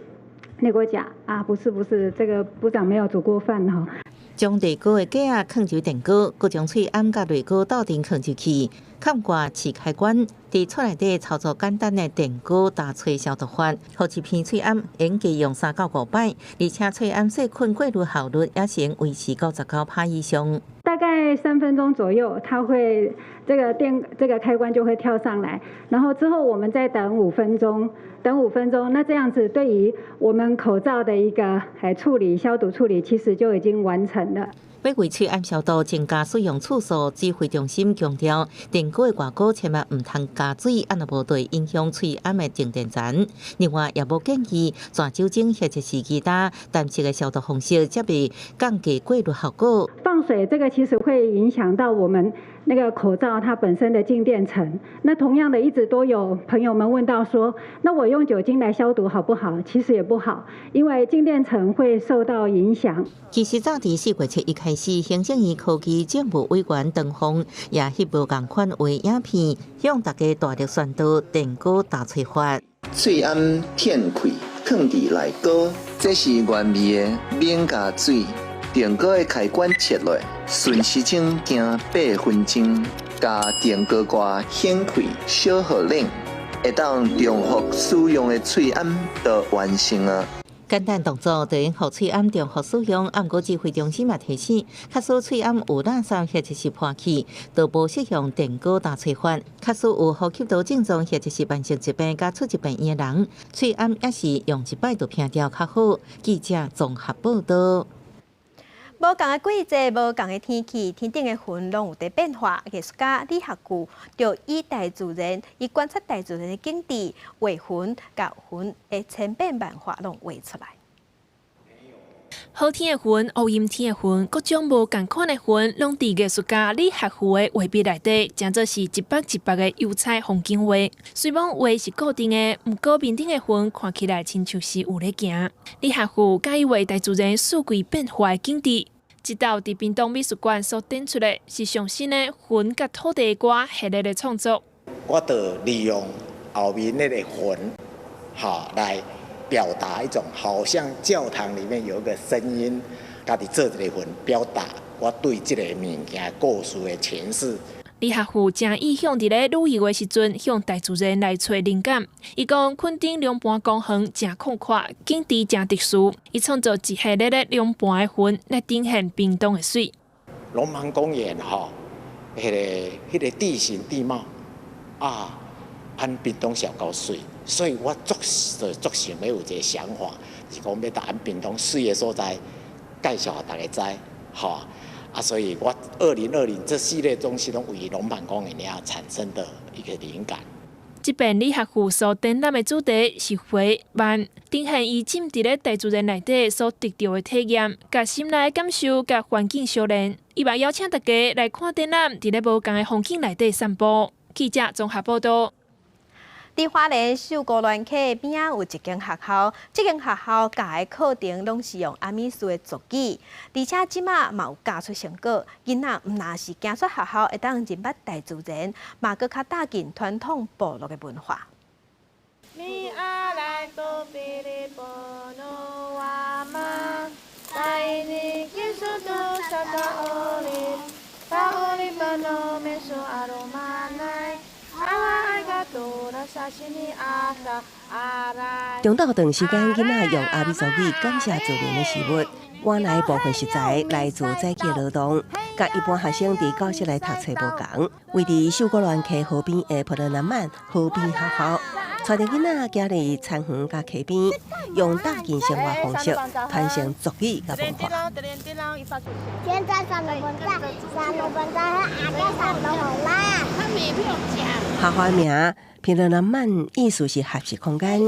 內鍋架啊，不是不是，這個部長沒有煮過飯哈。將濾鍋的架仔囥入電鍋，閣將喙罨佮濾鍋鬥陣囥入去，崁蓋試開關，佇厝內底操作簡單的電鍋打吹消毒法，予一片喙罨會加用3到5擺，而且喙罨細菌過濾效率也是維持99%以上。大概3分鐘左右，它會這個電這個開關就會跳上來，然後之後我們再等五分鐘，等五分鐘，那這樣子對於我們口罩的一個處理消毒處理，其實就已經完成了。欲為喙罨消毒增加使用次數，指揮中心強調，電鍋的外鍋千萬毋通加水，按若無會影響喙罨的靜電層。另外，也無建議攢酒精或者是其他單色的消毒方式，才袂降低過濾效果。放水這個其實會影響到我們那個口罩它本身的靜電層。那同樣的，一直都有朋友們問到說，那我用酒精來消毒好不好？其實也不好，因為靜電層會受到影響。其實早佇4月7日開始，行政院科技政務委員唐鳳也翕無仝款畫影片，向大家大力宣導電鍋打吹法。喙罨片開，囥佇內鍋，這是原味的，免加水。電鍋的開關切落，順時鐘行8分鐘，共電鍋蓋掀開，小予冷，會當重複使用的喙罨就完成啊。簡單動作就會予喙罨重複使用，毋過指揮中心嘛提醒，假使喙罨有垃圾或者是破去，就無適用電鍋打吹法。假使有呼吸道症狀或者是慢性疾病佮出入病院的人，喙罨也是用一擺就摒掉較好。記者綜合報道。無仝的季節，無仝的天氣，天頂的雲攏有佇變化。藝術家李學具就以大自然，以觀察大自然的景致，畫雲，共雲的千變萬化攏畫出來。好天的雲、烏陰天的雲，各種無仝款的雲，攏佇藝術家李學富的畫筆內底，成做是一幅一幅的油彩風景畫。雖罔畫是固定的，毋過面頂的雲看起來親像是有咧行。李學富佮意畫大自然四季變化的景致。這道佇屏東美術館所展出的是上新的雲佮土地歌系列的創作。我就利用後面那個雲，哈來表達一種好像教堂裡面有一個聲音，家己做一個雲，表達我對這個物件故事的詮釋。李學富誠意向佇咧旅遊的時陣，向大自然來揣靈感。伊講，墾丁龍盤公園誠曠闊，景致誠特殊。伊創作一系列的龍盤的雲，來呈現屏東的媠。龍盤公園吼，彼個地形地貌啊，阮屏東上夠媠，所以我足足想欲有一個想法，是講欲共阮屏東媠的所在介紹予大家知，吼。啊，所以我2020這系列東西攏為龍盤公園遐產生的一個靈感。這遍李學富所展覽的主題是回慢，呈現伊浸佇咧大自然內底所得著的體驗，共心內的感受，佮環境相連。伊嘛邀請大家來看展覽，佇咧無仝的風景內底散步。記者綜合報道。佇花蓮秀姑巒溪邊仔有一間學校，這間學校教的課程攏是用阿美族的族語，而且這馬嘛有教出成果。囡仔毋但是行出學校會當認捌大自然，嘛閣較貼近傳統部落的文化。你阿來都比哩波諾瓦瑪，帶你結束都沙達奧利，巴奧利巴諾美蘇阿魯瑪奈。中晝頓時間，囡仔用阿美族語感謝自然的事物，換來部分食材來做早起的勞動，佮一般學生佇教室內讀冊無仝。位佇秀姑巒溪河邊的普羅南曼河邊學校，帶著囡仔行佇田園佮溪邊，用搭近生活方式傳承族語佮文化。現在上了文在，上了文在，阿哥上了好啦。客話名平樂南曼意思是學習空間，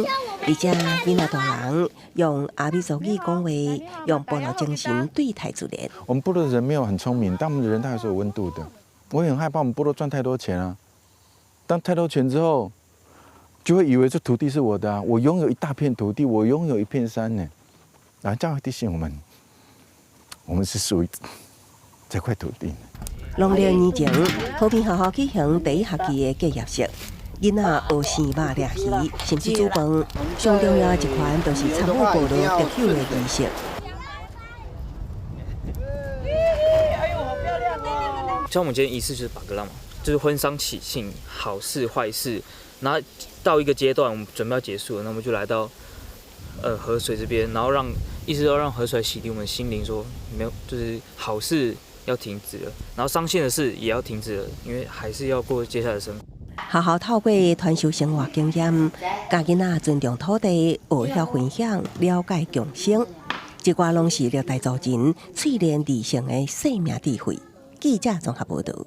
而且囡仔大人用阿美族語講話，用部落精神對待自然。我們部落的人沒有很聰明，但我們的人他還是有溫度的。我也很害怕我們部落賺太多錢啊，當太多錢之後，就會以為這土地是我的啊，我擁有一大片土地，我擁有一片山呢。然後這樣會提醒我們，我們是屬於這塊土地。農曆年前，和平學校舉行第一學期的結業式，囡仔學生肉、掠魚，甚至煮飯。上重要的一環，就是參與部落特有的儀式。像我們今天儀式就是巴格浪嘛，就是婚喪喜慶，好事壞事，然後到一個階段，我們準備要結束了，那我們就來到，河水這邊，然後讓意思要讓河水洗滌我們心靈，說沒有，就是好事要停止了，然後傷心的事也要停止了，因為還是要過接下來的生活。學校透過傳授生活經驗，教囡仔尊重土地，學曉分享，了解共生，這寡攏是歷代族人淬煉而成的生命智慧。記者綜合報導。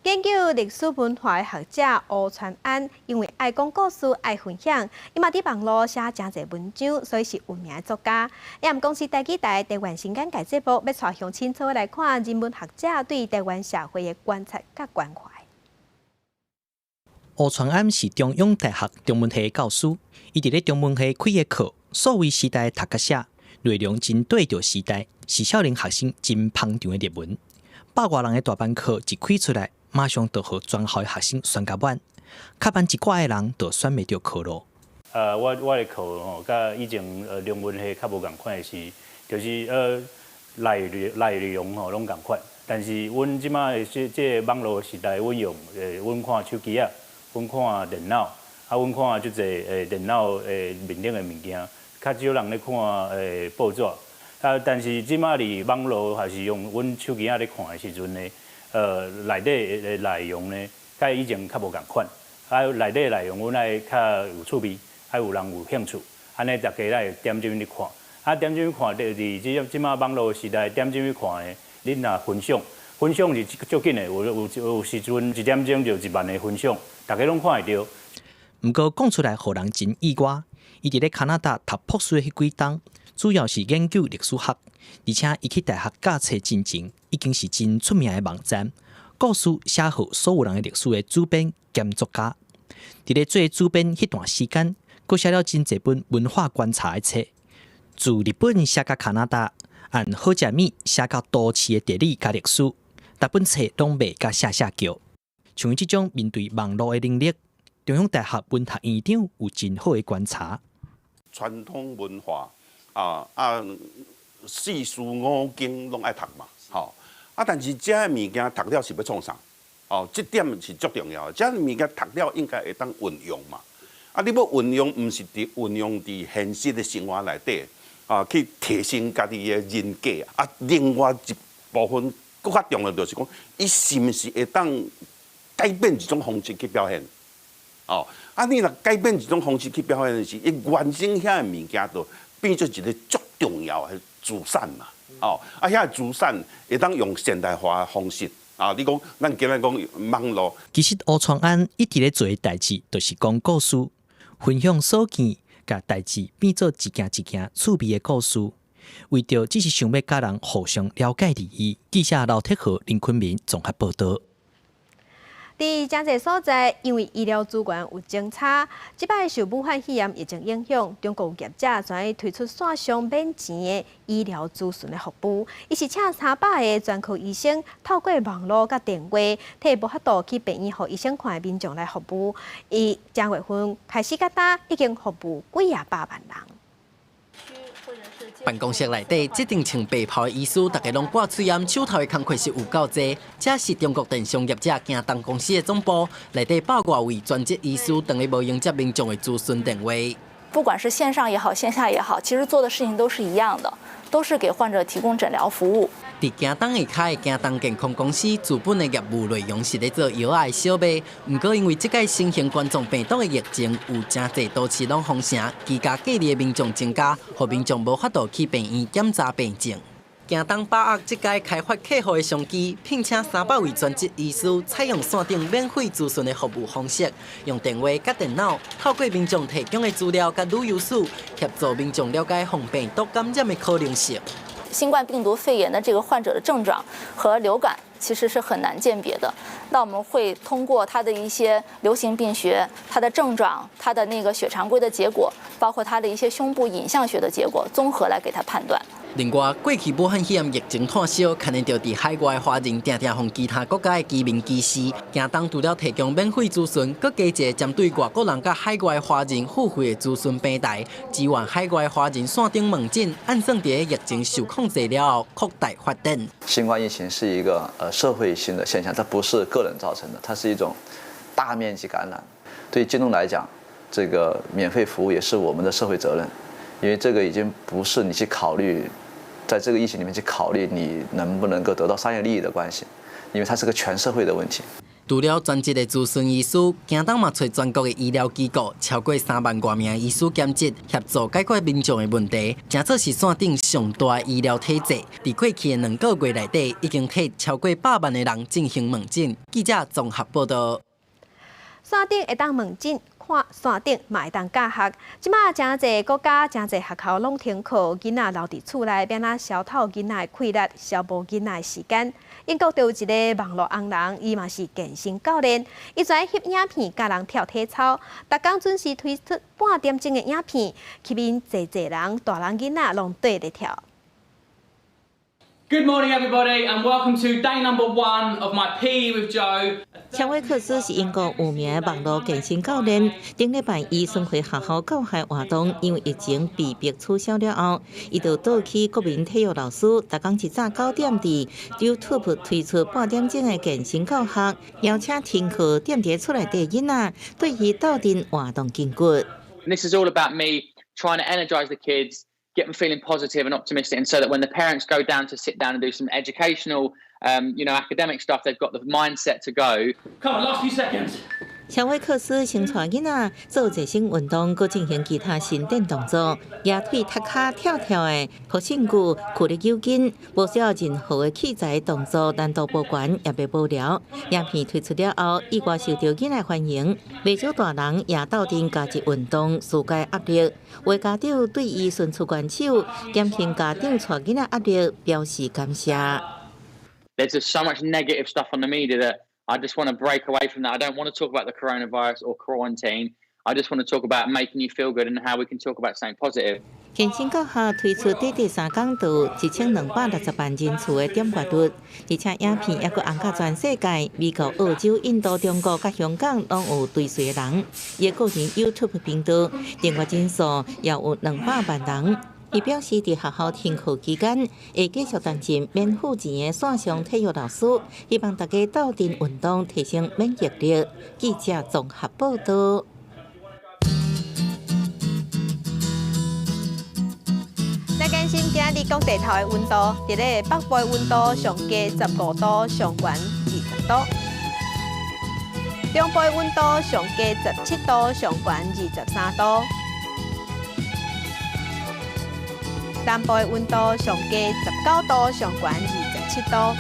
研究歷史文化的學者吳傳安，因為愛講故事、愛分享，伊嘛佇網路寫誠濟文章，所以是有名的作家。也毋講是台語台台灣新簡介節目，欲帶鄉親做伙來看人文學者對台灣社會的觀察佮關懷。吳傳安是中央大學中文系教師，伊佇咧中文系開的課，數位時代讀佮寫，內容真對著時代，是少年學生真捧場的熱門。百外人的大班課一開出來，馬上就予全校的學生選甲滿，較慢一寡的人就選袂著課囉。我的課吼，佮以前中文系較無仝款的是，就是內容吼攏仝款，但是阮這擺的這個網路時代，阮用阮看手機仔，阮看電腦，啊，阮看足濟電腦面頂的物件，較少人咧看報紙。啊！但是這擺佇網路還是用阮手機仔咧看的時陣呢，內底的內容呢，佮以前較無仝款。啊，內底內容阮愛較有趣味，愛有人有興趣，按呢大家來點進去看。啊，點進去看，就佇這這擺網路時代點進去看的，恁若分享，分享是足緊的，有時陣一點鐘就1萬个分享，大家攏看會著。毋過講出來，予人真意外。伊佇咧加拿大讀博士的彼幾冬，主要是研究歷史學，而且伊去大學教冊進前，已經是真出名的網站，故事寫予所有人的歷史的主編兼作家。佇咧做主編彼段時間，閣寫了真濟本文化觀察的冊，自日本寫到加拿大，按好食物寫到都市的地理佮歷史，逐本冊攏賣甲嚇嚇叫。像伊這種面對網路的能力，中央大學文學院長有真好的觀察。傳統文化啊，四書五經攏愛讀嘛，吼啊！但是這个物件讀了是欲創啥？哦，這點是足重要的。這个物件讀了應該會當運用嘛。啊，你欲運用，毋是佇運用佇現實的生活內底啊，去提升家己的人格啊。另外一部分閣較重要就是講，伊是毋是會當改變一種方式去表現？哦，啊，你若改變一種方式去表現的時，伊原生遐个物件就變做一个足重要的資產嘛。哦，啊，遐个資產會當用現代化的方式啊。你講，咱今仔講網路。其實吳傳安一直咧做的代誌，就是講故事，分享所見，共代誌變做一件一件趣味的故事，為著只是想欲佮人互相了解而已。記者劉鐵和林坤明綜合報導。佇誠濟所在，因為醫療資源有增差，這擺受武漢肺炎疫情影響，中國有業者專門推出線上免錢的醫療諮詢的服務。伊是請300個專科醫生，透過網路佮電話，替無法度去病院予醫生看的民眾來服務。伊正月份開始到今，已經服務幾仔百萬人。辦公室內底，這頂穿白袍的醫師，逐家攏掛喙罨，手頭的工課是有夠濟。這是中國電商業者京東公司的總部，內底百外位專職醫師，當咧無閒接民眾的諮詢電話。不管是線上也好，線下也好，其實做的事情都是一樣的，都是給患者提供診療服務。佇屏東下跤的屏東健康公司，自本的業務內容是咧做藥仔的小賣，毋過因為這擺新型冠狀病毒的疫情，有誠濟都市攏封城，居家隔離的民眾增加，予民眾無法度去病院檢查病症。屏東把握這擺開發客戶的商機，聘請300位專職醫師，採用線頂免費諮詢的服務方式，用電話佮電腦，透過民眾提供的資料佮旅遊史，協助民眾了解防病毒感染的可能性。新冠病毒肺炎的這個患者的症狀和流感其實是很難鑑別的。那我們會通過他的一些流行病學、他的症狀、他的那個血常規的結果，包括他的一些胸部影像學的結果，綜合來給他判斷。另外，過去武漢肺炎疫情炭燒，牽連著佇海外華人定定予其他國家的居民歧視。屏東除了提供免費諮詢，閣加一个針對外國人佮海外華人付費的諮詢平台，支援海外華人線頂問診，按算佇疫情受控制了後擴大發展。新冠疫情是一個社會性的現象，它不是個人造成的，它是一種大面積感染。對京東來講，這個免費服務也是我們的社會責任，因為這個已經不是你去考慮。在這個疫情裡面去考慮你能不能夠得到商業利益的關係，因為它是個全社會的問題。除了專職的諮詢醫師，屏東嘛揣全國的醫療機構超過3萬外名醫師兼職，協助解決民眾的問題，誠做是線頂上大的醫療體制。佇過去的2個月內底，已經替超過100萬的人進行問診。記者綜合報導。線頂會當問診。看線頂嘛會當教學，這馬誠濟國家、誠濟學校攏停課，囡仔留佇厝內，欲按怎消透囡仔的氣力，消磨囡仔的時間。英國就有一个網路紅人，伊嘛是健身教練，伊專翕影片教人跳體操，逐工準時推出半點鐘的影片，吸引濟濟人，大人囡仔攏綴咧跳。 Good morning, everybody, and welcome to day number one of my PE with Joe. 喬威克斯是英國有名的網路健身教練。頂禮拜伊巡迴學校教學活動，因為疫情被迫取消了後，伊就倒去國民體育老師，逐工一早9點佇 YouTube 推出半點鐘的健身教學，邀請停課踮佇厝內底囡仔，對伊鬥陣活動筋骨。 This is all about me trying to energize the kids, get them feeling positive and optimistic, and so that when the parents go down to sit down and do some educational, academic stuff, they've got the mindset to go. Come on, last few seconds. 喬威克斯先帶囡仔做熱身運動，閣進行其他伸展動作，舉腿、踢跤、跳跳的，予身軀屈力揪筋，無需要任何的器材，動作難度無懸，也袂無聊。影片推出了後，意外受到囡仔歡迎，袂少大人也鬥陣加入運動，紓解壓力。有家長對伊伸出援手，減輕家長帶囡仔壓力，表示感謝。 There's just so much negative stuff on the media that I just want to break away from that. I don't want to talk about the coronavirus or quarantine. I just want to talk about making you feel good and how we can talk about something positive. 健身教學推出短短3工，就1260萬人次的點閱率，而且影片抑閣紅甲全世界，美國、澳洲、印度、中國佮香港攏有追隨的人。伊的個人 YouTube 頻道訂閱人數也有200萬人。伊表示，佇學校停課期間，會繼續擔任免付錢的線上體育老師，希望大家鬥陣運動，提升免疫力。記者綜合報導。來關心今日各地頭的溫度，佇咧北部的溫度上低15度，上懸20度；中部的溫度上低17度，上懸23度；南部的溫度上低19度，上懸27度；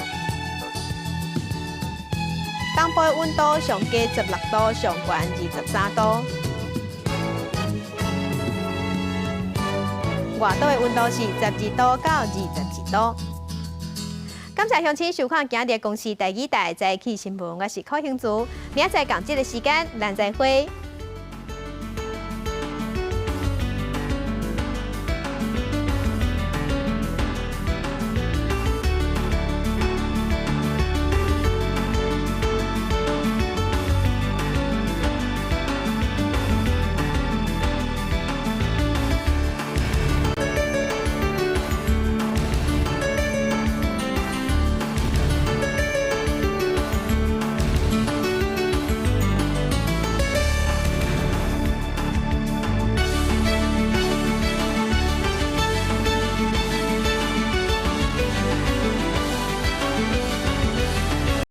東部的溫度上低16度，上懸23度。外島的溫度是12度到22度。感謝鄉親收看今日公視第二台早起新聞，我是柯興竹，明仔載仝這个時間，咱再會。